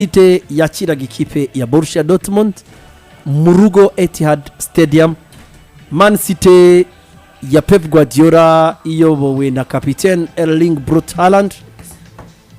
City yakiraga ikipe ya Borussia Dortmund mu rugo, Etihad Stadium. Man City ya Pep Guardiola iyobowe na kapitene Erling Brut Haaland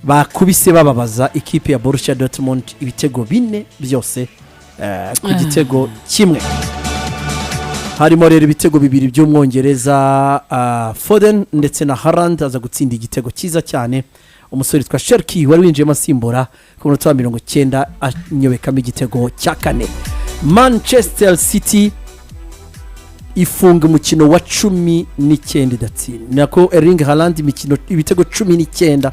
bakubise bababaza ikipe ya Borussia Dortmund ibitego bine byose ku gitego kimwe. Harimo rero ibitego bibiri by'Umwongereza Foden, ndetse na Haaland aza gutsinda igitego cyiza cyane. Umusore witwa Cherki wari winjiyemo asimbura ku munota wa 90 anyobekamo igitego cya kane. Manchester City ifunga umukino wa 19 idatsinda, nako Erling Haaland imikino ibitego 19,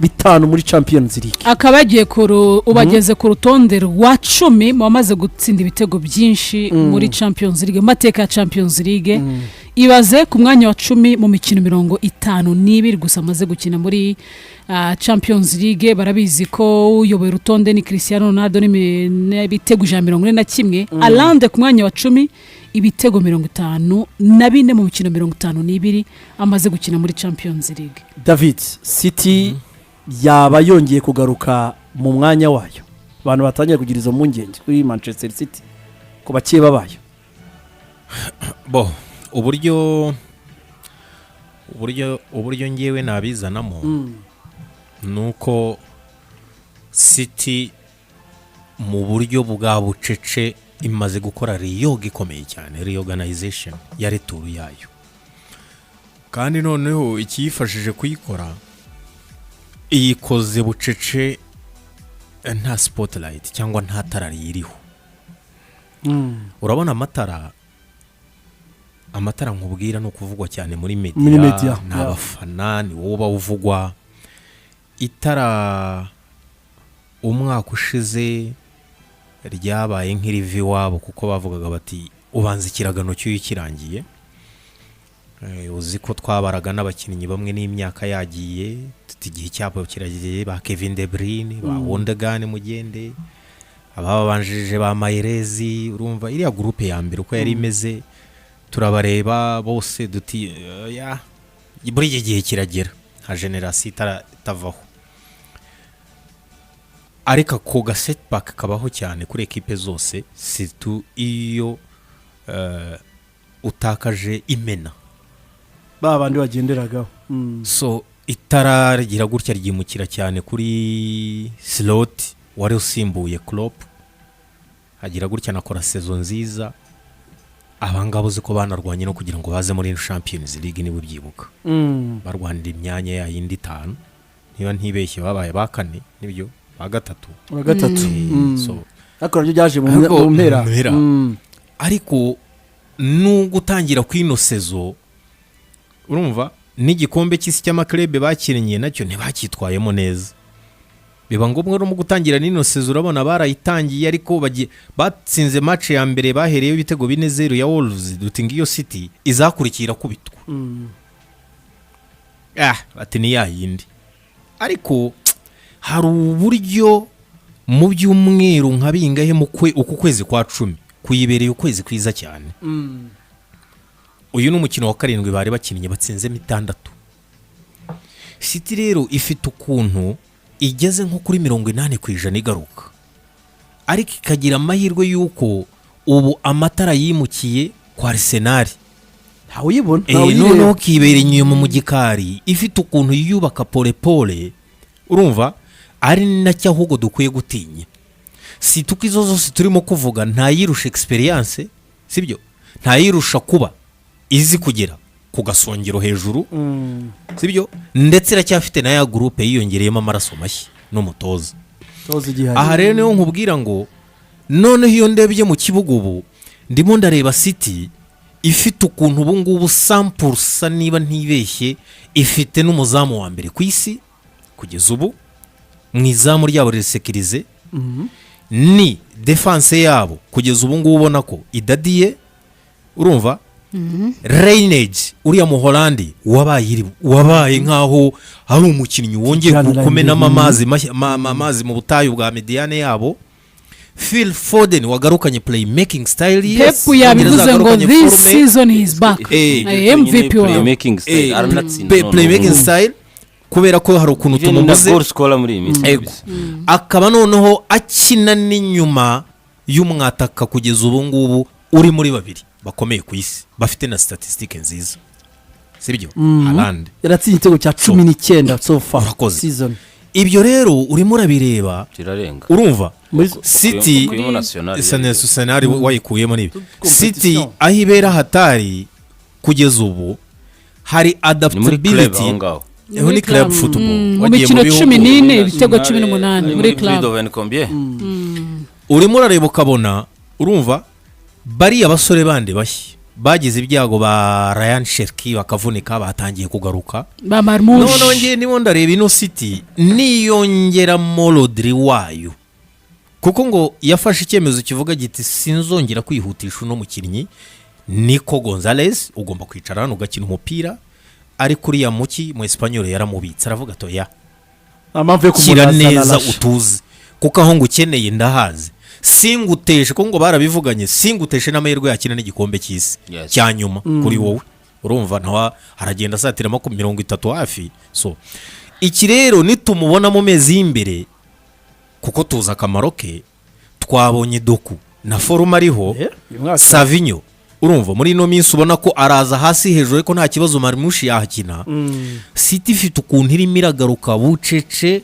bitanu muri Champions League. Akaba yagiye ubageze ku rutonde rwa 10 mu bamaze gutsinda ibitego byinshi muri Champions League, mu mateka ya Champions League. Ibaze, ku mwanya wa 10 mu mikino 52 gusa amaze gukina muri Champions League. Barabizi ko uyoboye urutonde ni Cristiano Ronaldo n'ibitego 141. Haaland ku mwanya wa 10, ibitego 54 mu mikino 52 amaze gukina muri Champions League. David, City yaba yongeye kugaruka mu mwanya wayo? Abantu batangiye kugira izo mpungenge kuri Manchester City ku bakeba bayo. Bo uburyo ngewe nabizanamo ni uko City mu buryo bwa bucece imaze gukora reorg ikomeye cyane, reorganization ya retour yayo. Kandi noneho ikiyifashije kuyikora, iyikoze bucece, nta spotlight cyangwa nta tara riyiriho. Urabona amatara nkubwira ni ukuvugwa cyane muri media. Muri media, ni abafana, ni wowe uba uvugwa. Itara umwaka ushize ryabaye nk'iriva iwabo, kuko bavugaga bati: "Ubanza ikiragano cy'uyu kirangiye." Uzi ko twabaraga n'abakinnyi bamwe n'imyaka yagiye, tuti igihe cyabo kiragiye, ba Kevin De Bruyne, ba Gundogan, mugende, ababanjirije ba Mahrez. Urumva iriya groupe ya mbere uko yari imeze, turabareba bose duti: "Ya, muri iki gihe kiragera nka génération itavaho." Ariko ako ga setback kabaho cyane kuri ekipe zose, surtout iyo utakaje imena. Ba bandi bagenderagaho. So itara rigira gutya ryimukira cyane kuri Slot wari usimbuye Klopp, agira gutya anakora saison nziza. Abangaba uzi ko banarwanye no kugira ngo baze muri Champions League, niba ubyibuka, barwanira imyanya ya yindi itanu. Niba ntibeshye babaye ba kane, nibyo, ba gatatu. Wa gatatu. So ariko nabyo byaje Ariko mu mpera. mu mpera. Ariko n'ugutangira kw'ino saison, urumva n'igikombe cy'isi cy'ama clubs bakinnye nacyo ntibacyitwayemo neza, biba ngombwa no mu gutangira n'ino saison. Urabona barayitangiye, ariko batsinze match ya mbere bahereyeho ibitego 4-0 ya Wolves, duti ngiyo City, izakurikira irakubitwa. Ah, ati ni ya yindi. Ariko hari uburyo mu byumweru nka bingahe mu kwe uku kwezi kwa 10 kuyibereye ukwezi kwiza cyane. Uyu ni umukino wa karindwi bari bakinnye, batsinzemo itandatu. City rero ifite ukuntu igeze nko kuri 80% igaruka, ariko ikagira amahirwe y'uko ubu amatara yimukiye kwa Arsenal. Ntawe uyibona, ntawe noneho uyireba. Kibera inyuma mu gikari, ifite ukuntu yiyubaka pole pole. Urumva ari nacyo ahubwo dukwiye gutinya. Si tuko izo zose turimo kuvuga ntayirusha experience, sibyo? Ntayirusha kuba izi kugera ku gasongero hejuru, sibyo? Ndetse iracyafite na ya groupe yiyongereyemo amaraso mashya n'umutoza. Toza igihari. Aha rero niyo nkubwira ngo noneho iyo ndebye mu kibuga ubu, ndimo ndareba City ifite ukuntu ubu ngubu sampurusa, niba ntibeshye ifite n'umuzamu wa mbere ku isi kugeza ubu mu izamu ryabo risekirize, ni défense yabo kugeza ubu ngubu ubona ko idadiye. Urumva Reijnders, uriya Muholandi wabaye nk'aho ari umukinnyi wongeye Kijyana kumenamo na- amazi mashya, amazi mu butayu bwa médiane yabo. Phil Foden wagarukanye playmaking style ye. Pep yabivuze ngo yagarukanye this forme. season he is back. MVP wabo. Playmaking style, aranatsinda noneho. Playmaking style. Kubera ko hari ukuntu Even na tumubuze. goal scorer muri iyi minsi. Ego. Akaba noneho akina n'inyuma y'umwataka kugeza ubu ngubu uri muri babiri bakomeye ku isi, bafite na statistique nziza, sibyo? Haaland. Yaratsinze igitego cya 19 so far Urakoze. season. Ibyo rero urimo urabireba. Kirarenga. Urumva Muri City Ukuyemo National. Senari wayikuyemo n'ibi. Competition. City aho ibera hatari kugeza ubu hari Ni muri club adaptability. aho ngaho. Aho ni club football. Mu Wagiye mikino bihugu. 14, ibitego 18 muri club. Eindhoven combien? Urimo urareba ukabona, urumva bariya basore bandi bashya bagize ibyago, ba Rayan Cherki bakavunika, batangiye kugaruka. Ba Marmoush. Noneho ngiye nibo ndareba ino City niyongeramo Rodri wayo, kuko ngo yafashe icyemezo kivuga giti: "Sinzongera kwihutisha uno mukinnyi Nico Gonzalez, ugomba kwicara hano ugakina umupira." Ariko uriya muki mu Espanyol yaramubitse, aravuga ati: "Oya." Nta mpamvu yo Kira kumurasa. neza utuze, kuko aho ngukeneye ndahazi, singuteshe, kuko ngo barabivuganye, singuteshe n'amahirwe yakina n'igikombe cy'isi cya nyuma kuri wowe. Urumva nawe aragenda asatira 30 hafi. So iki rero nitumubona mu mezi y'imbere, kuko tuzi akamaro ke, twabonye Doku na forme ariho. Uyu mwaka. Savinho, urumva muri ino minsi ubona ko araza hasi hejuru, ariko nta kibazo, Marmoush yahakina. City ifite ukuntu irimo iragaruka bucece,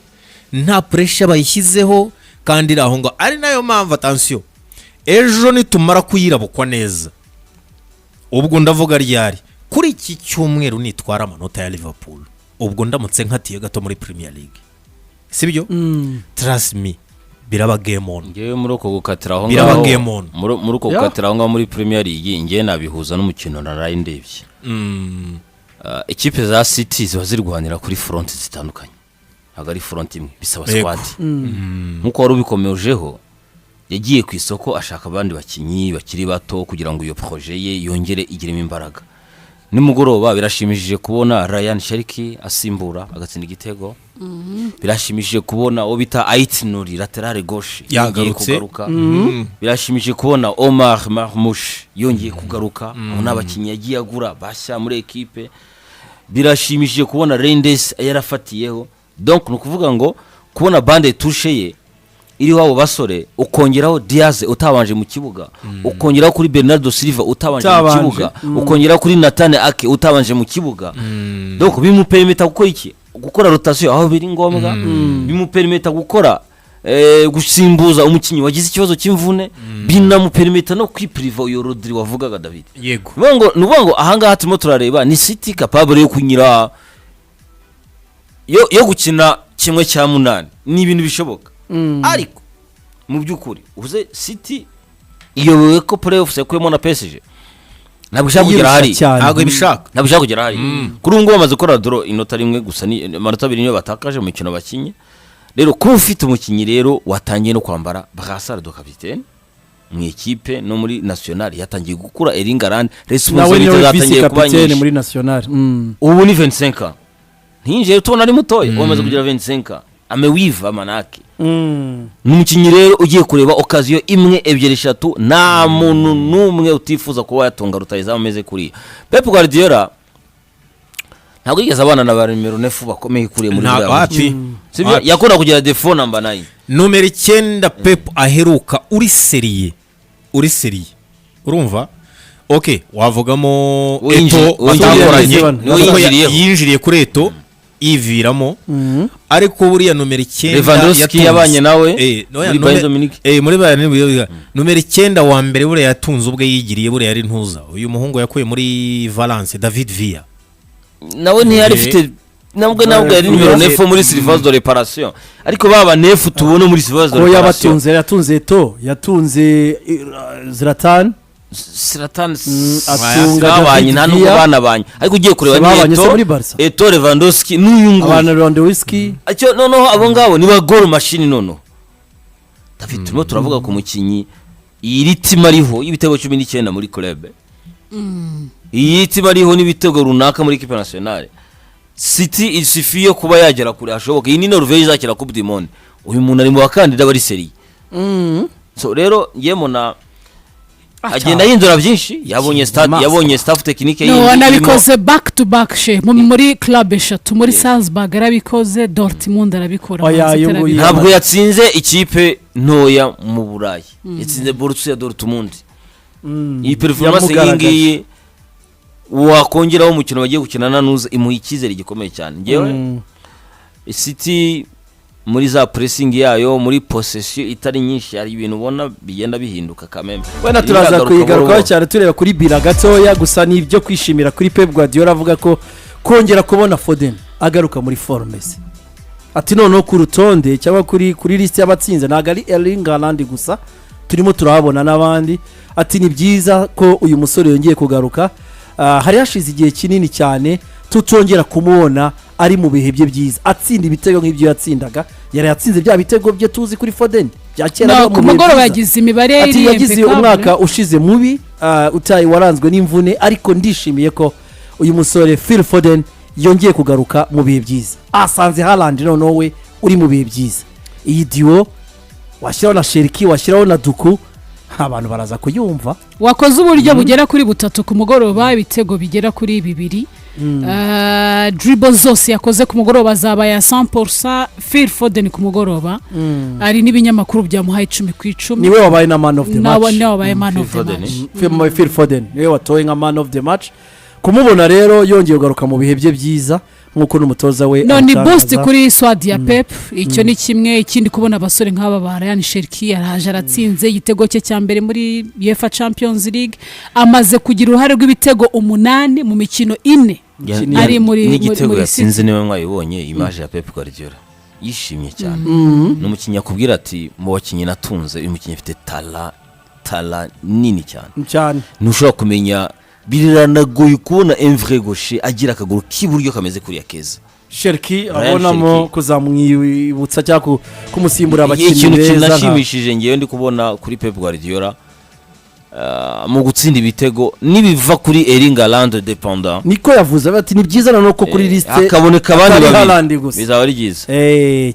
nta pressure bayishyizeho, kandi iri aho ngaho. Ari nayo mpamvu, attention, ejo nitumara kuyirabukwa neza, ubwo ndavuga ryari, kuri iki cyumweru nitwara amanota ya Liverpool, ubwo ndamutse nkatiye gato muri Premier League, sibyo? Trust me, biraba game on. Ngewe muri uko gukatira aho Biraba ngaho game on. muri uko gukatira aho ngaho muri Premier League, ngewe nabihuza n'umukino naraye ndebye. Ikipe za City ziba zirwanira kuri front zitandukanye, ntabwo ari front imwe, bisaba squad. Nk'uko wari ubikomejeho, yagiye ku isoko ashaka abandi bakinnyi bakiri bato kugira ngo iyo projet ye yongere igiremo imbaraga. Nimugoroba birashimishije kubona Rayan Cherki asimbura agatsinda igitego, birashimishije kubona uwo bita Ait-Nouri, latéral gauche, yongeye Yagarutse. kugaruka, birashimishije kubona Omar Marmoush yongeye kugaruka. Abo ni abakinnyi yagiye agura bashya muri ekipe. Birashimishije kubona Reijnders yarafatiyeho. Donc ni ukuvuga ngo kubona banc de touche ye iriho abo basore, ukongeraho Diaz utabanje mu kibuga, ukongeraho kuri Bernardo Silva utabanje mu Utabanje. kibuga, ukongeraho kuri Nathan Ake utabanje mu kibuga, donc bimuperimeta gukora iki? Gukora rotation aho biri ngombwa, bimuperimeta gukora gusimbuza umukinnyi wagize ikibazo cy'imvune, binamuperimeta no kwipiriva uyo Rodri wavugaga, David. Ni ukuvuga ngo ahangaha turimo turareba ni City capable yo kunyira yo gukina 1/8, ni ibintu bishoboka. Ariko mu by'ukuri uvuze City iyobewe ko playoffs yakuyemo na PSG, ntabwo ishaka kugera Yirusha hariya. Cyane. Ntabwo ibishaka. Ntabwo ishaka kugera hariya. Kuri ubu ngubu bamaze gukora draw, inota rimwe gusa, ni amanota 2 niyo batakaje mu mikino bakinye. Rero kuba ufite umukinnyi rero watangiye no kwambara brassard de capitaine mu ikipe no muri national, yatangiye gukura, Erling Haaland Nawe responsabilité niwe vice zatangiye kuba kapitene nyinshi. muri national. Ubu ni 25 ans, ntiyinjiye tubona ari mutoya, ubu amaze kugira 25 ans, amewiva manake. Ni umukinnyi rero ugiye kureba occasion imwe, ebyiri, eshatu, nta muntu n'umwe utifuza kuba yatunga rutayizamu ameze kuriya. Pep Guardiola ntabwo yigeze abana na ba nimero neuf bakomeye kuriya muri Nta buriya wapi. buryo. Sibyo? Wapi. Yakunda kugira défaut namba 9. Nomero 9 Pep aheruka uri sérieux, uri sérieux, urumva, ok, wavugamo Eto'o batakoranye, Niwe kuko yinjiriyeho. yinjiriye kuri Eto'o yiviramo, ariko buriya nomero 9 Lewandowski yatunze. Yabanye nawe Oya, muri Bayern Munich. Muri Bayern Munich. Nomero 9 wa mbere buriya yatunze ubwe yigiriye, buriya yari ntuza, uyu muhungu yakuye muri Valence, David Villa. Nawe ntiyari ifite, nabwo yari nimero neuf muri surface de réparation, ariko baba neuf tubona muri surface de Ko réparation. yabatunze, yatunze Eto'o, yatunze Zlatan. Zlatan Atunga babanye David nta nubwo Villa. banabanye, ariko ugiye kureba Se ni babanye se Eto'o muri Barca? Eto'o, Lewandowski n'uyu nguyu. Abantu Lewandowski. Icyo noneho abo ngabo ni ba goal machine. Noneho David, turimo turavuga ku mukinnyi iyi rythme ariho y'ibitego 19 muri club, iyi rythme ariho n'ibitego runaka muri équipe nationale. City isufi yo kuba yagera kure hashoboka. Iyi ni Norvège izakira Coupe du Monde, uyu muntu ari mu bakandida bari sérieux. So rero ngiye muna Agenda ahindura byinshi, yabonye stade, Inyamaswa. yabonye staff technique No, yindi irimo. anabikoze back to back she muri club eshatu, muri Salzburg arabikoze, Dortmund arabikora, Oya, Man City uyu nguyu arabikora. Ntabwo yatsinze ikipe ntoya mu Burayi, yatsinze Borussia Dortmund. Iyi performance nk'iyi Yamugaragaje. ngiyi wakongeraho umukino bagiye gukina na nuza, imuha icyizere gikomeye cyane. Ngewe City muri za pressing yayo, muri possession itari nyinshi, hari ibintu ubona bigenda bihinduka kameme. Wenda turaza Iragaruka kuyigarukaho buhoro. cyane, tureba kuri bira gatoya. Gusa ni ibyo kwishimira kuri Pep Guardiola, avuga ko kongera kubona Foden agaruka muri forme ze, ati noneho ku rutonde cyangwa kuri lisiti y'abatsinze ntabwo ari Erling Haaland gusa, turimo turahabona n'abandi. Ati ni byiza ko uyu musore yongeye kugaruka. Hari hashize igihe kinini cyane tutongera kumubona ari mu bihe bye byiza, atsinda ibitego nk'ibyo yatsindaga. Yari yatsinze bya bitego bye tuzi kuri Foden bya kera No, mu ku bihe mugoroba byiza. yagize imibare Ati iri yagize impeccable. umwaka ushize mubi, utayi waranzwe n'imvune, ariko ndishimiye ko uyu musore Phil Foden yongeye kugaruka mu bihe byiza, asanze Haaland noneho we uri mu bihe byiza. Iyi duo washyiraho na Cherki, washyiraho na Doku, abantu baraza kuyumva. Wakoze uburyo bugera kuri butatu ku mugoroba, ibitego bigera kuri bibiri. Dribble zose yakoze ku mugoroba zabaye ya 100%. Phil Foden ku mugoroba hari n'ibinyamakuru byamuhaye 10 ku 10. Niwe wabaye na man of the Nawe match. niwe wabaye man Phil of the Foden. match. Phil Foden niwe watowe nka man of the match. Kumubona rero yongeye kugaruka mu bihe bye byiza nk'uko n'umutoza we No, ni abitangaza. boost kuri squad ya Pep, icyo ni kimwe. Ikindi, kubona abasore nk'aba ba Rayan Cherki, araje aratsinze igitego cye cya mbere muri UEFA Champions League, amaze kugira uruhare rw'ibitego 8 mu mikino 4 ari N'igitego muri yatsinze, niwe mwayibonye image ya Pep Guardiola yishimye cyane. Ni umukinnyi akubwira ati mu bakinnyi natunze, uyu mukinnyi afite talent nini cyane. Cyane. Ntushobora kumenya, biranagoye kubona un vrai gaucher agira akaguru k'iburyo kameze kuriya keza. Cherki Rayan abonamo Cherki. kuzamwibutsa cyangwa kumusimbura abakinnyi Ikintu beza kinashimishije ngewe ndi kubona kuri Pep Guardiola, mu gutsinda ibitego nibiva kuri Erling Haaland dependant. Niko yavuze ati ni byiza noneho ko kuri lisite Hakaboneka abandi atari babiri, Haaland gusa. bizaba ari byiza.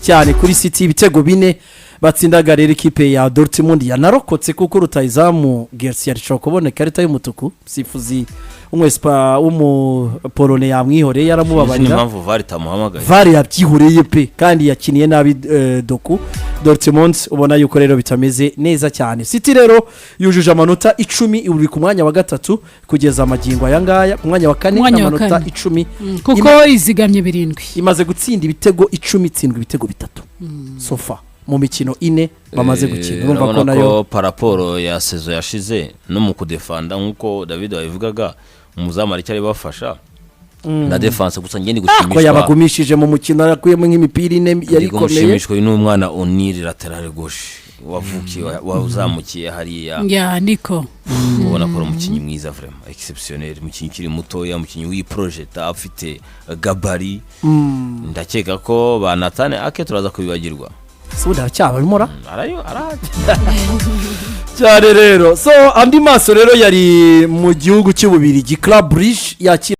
Cyane kuri City, ibitego 4 batsindaga rero ikipe ya Dortmund yanarokotse, kuko rutayizamu Garcia rishobora kubona ikarita y'umutuku, sifuzi w'umwesipa w'umupolone yamwihoreye, Sinzi yaramubabarira. n'impamvu VAR itamuhamagaye. VAR yabyihoreye pe, kandi yakiniye nabi Doku. Dortmund ubona yuko rero bitameze neza cyane. City rero yujuje amanota 10, uri ku mwanya wa gatatu kugeza amagingo aya ngaya, ku mwanya wa kane Mwanya wa n'amanota kane. 10. Kuko izigamye 7. Imaze gutsinda ibitego 10, itsindwa ibitego 3 so far mu mikino 4 bamaze gukina. Urumva ko Urabona nayo ko par rapport ya saison yashize, no mu kudefanda nk'uko David wabivugaga, umuzamu hari icyo ari bafasha na défense. Gusa njye ndi ko gushimishwa yabagumishije mu mukino, yakuyemo nk'imipira 4 yari ndi ikomeye. gushimishwa n'umwana O'Neill, latéral gauche wavukiye, wazamukiye hariya. Ya niko. Ubona ko ari umukinnyi mwiza, vraiment exceptionnel, umukinnyi ukiri mutoya, umukinnyi w'iprojeta, afite gabarit. Ndakeka ko ba Nathan Ake turaza kubibagirwa. Si ubundi aracyabamo ra? Arayo arahari. Cyane rero. So andi maso rero yari mu gihugu cy'Ububirigi, Club Brugge yakira